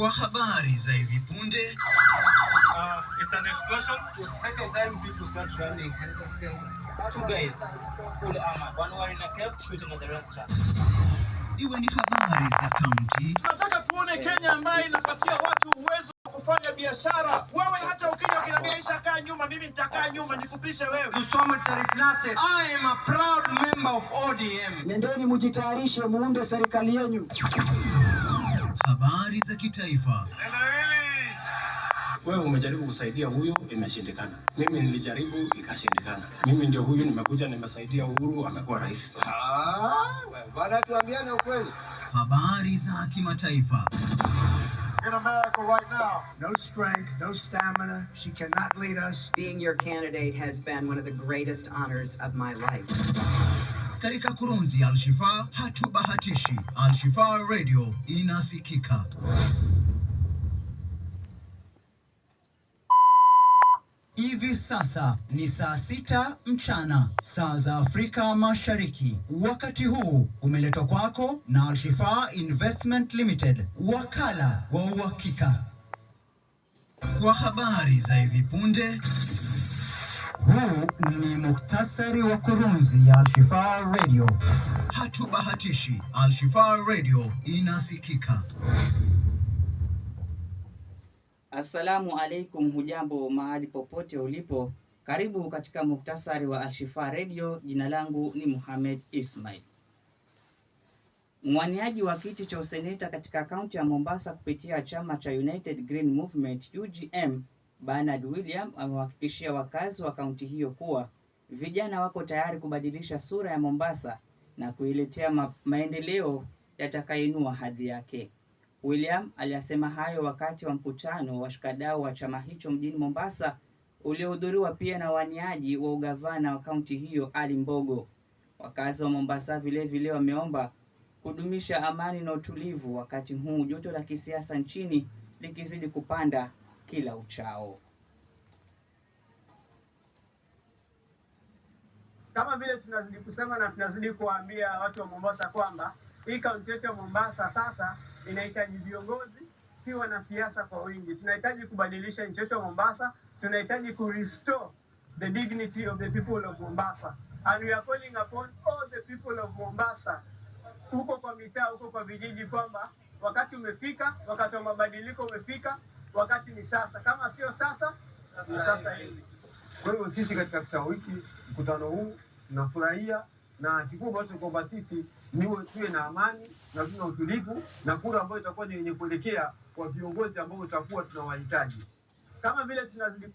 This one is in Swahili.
Kwa habari za hivi punde. It's an explosion. The second time people start running helter skelter. Two guys, full armor, one wearing a cap, shooting at the restaurant. Iwe ni habari za kaunti, Tunataka tuone Kenya ambayo inapatia watu uwezo wa kufanya biashara. Wewe hata ukija ukiniambia Isha, kaa nyuma, mimi nitakaa nyuma nikupishe wewe. Abdulswamad Sharif Nassir. I am a proud member of ODM. Nendeni mujitayarishe muunde serikali yenu. Habari za kitaifa, Wewe umejaribu kusaidia huyu, imeshindikana. Mimi nilijaribu, ikashindikana. Mimi ndio huyu, nimekuja nimesaidia Uhuru, amekuwa rais. Bwana, tuambiane ukweli. Habari za kimataifa, In America right now, no strength, no stamina. She cannot lead us. Being your candidate has been one of the greatest honors of my life. Katika kurunzi ya Alshifa hatubahatishi. Alshifa Radio inasikika. Hivi sasa ni saa 6 mchana, saa za Afrika Mashariki. Wakati huu umeletwa kwako na Alshifa Investment Limited, wakala wa uhakika. Kwa habari za hivi punde, huu ni muktasari wa kurunzi ya Alshifa Radio. Hatubahatishi, Alshifa Radio inasikika. Assalamu alaikum, hujambo mahali popote ulipo. Karibu katika muktasari wa Alshifa Radio. Jina langu ni Muhammad Ismail. Mwaniaji wa kiti cha useneta katika kaunti ya Mombasa kupitia chama cha United Green Movement UGM, Bernard William amewahakikishia wakazi wa kaunti hiyo kuwa vijana wako tayari kubadilisha sura ya Mombasa na kuiletea maendeleo yatakayoinua hadhi yake. William aliyasema hayo wakati wa mkutano wa washikadau wa chama hicho mjini Mombasa uliohudhuriwa pia na waniaji wa ugavana wa kaunti hiyo Ali Mbogo. Wakazi wa Mombasa vilevile wameomba kudumisha amani na utulivu wakati huu joto la kisiasa nchini likizidi kupanda kila uchao. Kama vile tunazidi kusema na tunazidi kuwaambia watu wa Mombasa kwamba hii kaunti yetu ya Mombasa sasa inahitaji viongozi, si wanasiasa kwa wingi. Tunahitaji kubadilisha nchi yetu ya Mombasa, tunahitaji ku restore the dignity of the people of Mombasa, and we are calling upon all the people of Mombasa huko kwa mitaa, huko kwa vijiji, kwamba wakati umefika, wakati wa mabadiliko umefika, wakati ni sasa. Kama sio sasa, ni sasa hivi. Kwa hiyo sisi katika kikao hiki, mkutano huu tunafurahia, na kikubwa tu kwamba sisi niwe tuwe na amani na tuwe na utulivu, na kura ambayo itakuwa ni yenye kuelekea kwa viongozi ambao tutakuwa tunawahitaji. Kama vile tunazidi